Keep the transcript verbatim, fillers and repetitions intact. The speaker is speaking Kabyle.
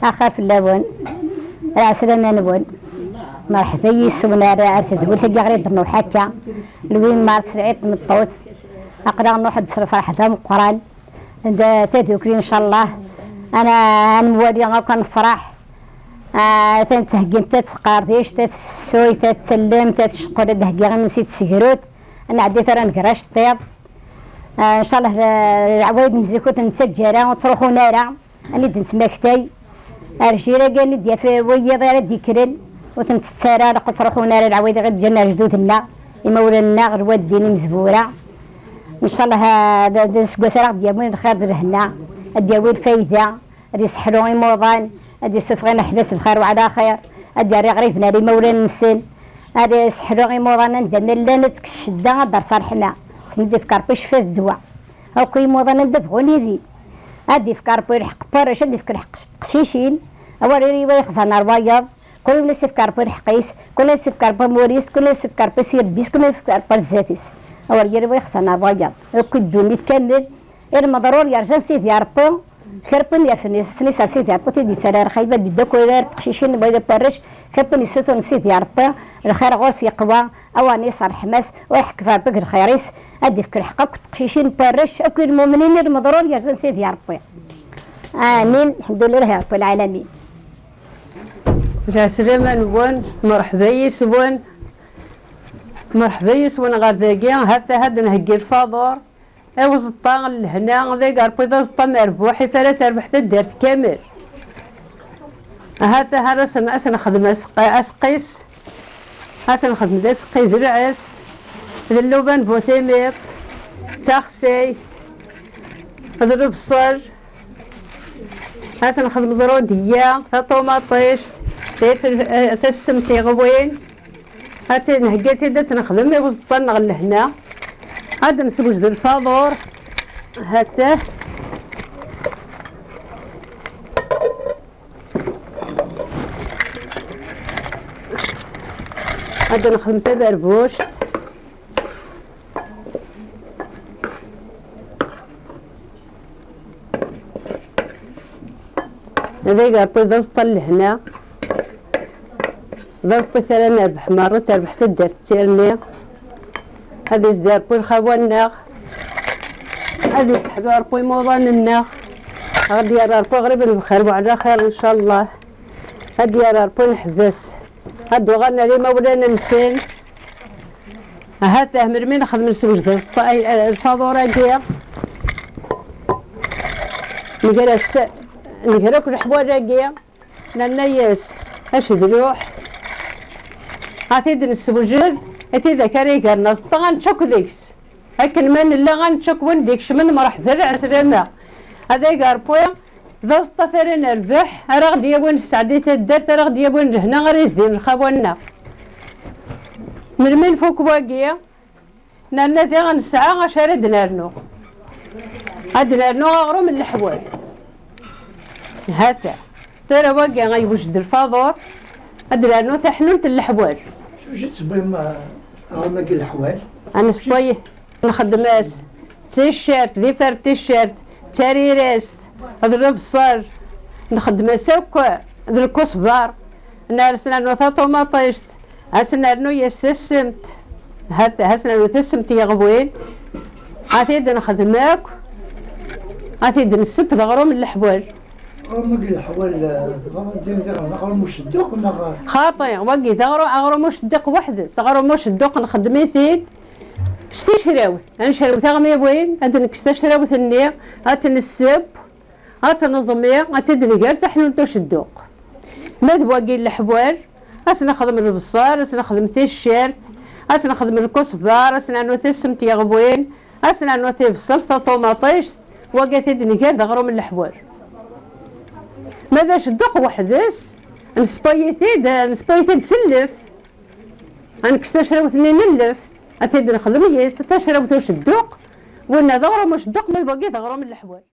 Axa fell-awen, lɛeslama-nwen. Merḥba yis-wen ar, ar tedwilt-agi ɣer i d-nruḥ akka. Lwin mar sriɛi tmeṭṭut. Aql-aɣ nruḥ-d s lferḥ d ameqqran. D tadukli, ncallah. Ana, ad nwali akk, ad nefreḥ. Ah, atan ttheggimt, ad tqerdict, ad tessefsuyt, ad tsellemt, ad tceqqel, ad d-heggiɣ imensi d tsegrut. Ad nɛeddi tura nger aceṭṭiḍ. Ah, ncallah, d, d leɛwayed n zik ur ten-nettaǧǧa ara, ur ttruḥun ara. Anida nettmaktay, ar jir-agi anida yaf wiyiḍ ara d-ikkren, ur ten-ttett ara, laqu ttruḥun ara leɛwayed i ɣ-d-ǧǧan ar jdud-nneɣ, imawlan-nneɣ, lwaddin imezwura. Ncallah, ah, d, d aseggas ara ɣ-d-yawin lxir d lehna, ad d-yawi lfayda, ad iseḥlu imuḍan, ad issufeɣ ineḥbas bxir wa ɛla xir, ad d-yerr iɣriben ar imawlan-nsen, ad iseḥlu imuḍan anda ma llan, ad tekkes ccedda, ad d-ters ṛṛeḥma. Sen-id-ifk Ṛebbi ccfa d ddwa. Akk imuḍan anda bɣun ilin. Ad d-ifk Ṛebbi lḥeqq n warrac, ad d-ifk lḥeqq n teqcicin. Awer yili wa yexzan ar wayeḍ. Kul win as-ifk Ṛebbi lḥeqq-is, kul win as-ifk Ṛebbi amur-is, kul win as-ifk Ṛebbi s yirebbi-s, kul win as-ifk Ṛebbi ar zdat-is. Awer yili wa yexzan ar wayeḍ. Akk ddunit kamel, i lmeḍrur yerjan Sidi Ṛebbi, kra n win yerfen ifassen-is ar Sidi Ṛebbi, ur t-id-yettali ara xaybet, d akk ula d teqcicin, wala n warrac, kra n win yessuturen Sidi Ṛebbi, lxir ɣur-s yeqwa, awer n-is ṛṛeḥma-s, ur ḥekket Ṛebbi deg lxir-is, ad d-ifk lḥeqq akk teqcicin n warrac, akk i lmumnin i lmeḍrur yerzan Sidi Ṛebbi. Amin, lḥemdullah Ṛebbi lɛalamin. Lɛeslama-nwen, merḥba yis-wen, merḥba yis-wen ɣer dagi, ha-t-a ad d-nheggi lfaḍur, i uẓeṭṭa n lehna, d agi Ṛebbi d aẓeṭṭa merbuḥ, i fara terbeḥ taddart kamel. Ahat, ahat ad sen-, ad sen-nexdem aseq-, aseqqis, ad sen-nexdem d aseqqi d lɛes, d lluban bu timiḍ, d taxsayt, d lebṣel, ad sen-nexdem ẓrudeyya, taṭumaṭict, tifel-, eh, tassemt iɣwin. Ad tt-, nhegga-tt-id ad tt-nexdem i uẓeṭṭa-nneɣ n lehna. Ad d-neswejed lfaḍur. Hatah. Ad d-nexdem taberbuct. Ad agi Ṛebbi d aẓeṭṭa n lehna, d aẓeṭṭa i ara nerbeḥ merra, terbeḥ taddart d tirni. Ad izdi Ṛebbi lxawa-nneɣ, ad iseḥlu Ṛebbi imuḍan-nneɣ, ad d-yerr Ṛebbi aɣrib n bxir wa ɛla xir, ncallah. Ad d-yerr Ṛebbi neḥbes, ad d-uɣalen ar imawlan-nsen. Ahat ah, melmi nexdem neswejed aẓeṭṭa-, ay, ay, lfaḍur-agi, nger-as ta-, nger akk leḥwal-agi, nerna-yas acedluḥ, ad t-id-neswejed, i tidak ara igren aẓeṭṭa, ad nečč akk deg-s. Akken ma nella, ad nečč akk win d-ikecmen, mreḥba lɛeslama. Ad agi Ṛebbi d aẓeṭṭa ara nerbeḥ, ara ɣ-d-yawin sseɛd i taddart, ara ɣ-d-yawin lehna, ara yezdin lxawa-nneɣ. Melmi nfuk wagi, nerna diɣ nesɛa acu ara d-nernu. Ad d-nernu aɣrum n leḥwal. Hata. Tura wagi a yewjed lfaḍur, ad d-nernu taḥnult n leḥwal. Acu i tewwim, uh, aɣrum-agi n leḥwal? Ad nesewway. Nxeddem-as d ticcert, d ifer n ticcert, d tarirast, d lebṣel, nxeddem-as akk d lkusbar, ners nernu taṭumaṭict, ad s-nernu-yas tassemt, hat-, ad s-nernu tassemt yeɣwin, ad t-id-nexdem akk, ad t-id-nesseb d aɣrum n leḥwal. Aɣrum n leḥwal, eh, tebɣiḍ ad d-tiniḍ d aɣrum ucedduq neɣ? Xaṭi, wagi d aɣru-, aɣrum ucedduq weḥd-s, aɣrum ucedduq nxeddem-it-id, s tecrawt, ad necrew taɣmiwin, ad nekkes tacrawt-nni, ad tt-nesseww, ad tt-neẓmi, ad tt-id-nger d taḥnult ucedduq. Ma d wagi n leḥwal, ad s-nexdem lebṣel, ad s-nexdem ticcert, ad s-nexdem lkusbar, ad s-nernu tassemt yeɣwin, ad s-nernu tibṣelt, taṭumaṭict, wagi ad t-id-nger d aɣrum n leḥwal. Ma d acedduq weḥd-s, nesewway-it-id, nesewway-it-id s lleft. Ad nekkes tacrawt-nni n lleft, ad t-id-nexdem yis tacrawt ucedduq, winna d aɣrum ucedduq, ma d wagi d aɣrum n leḥwal.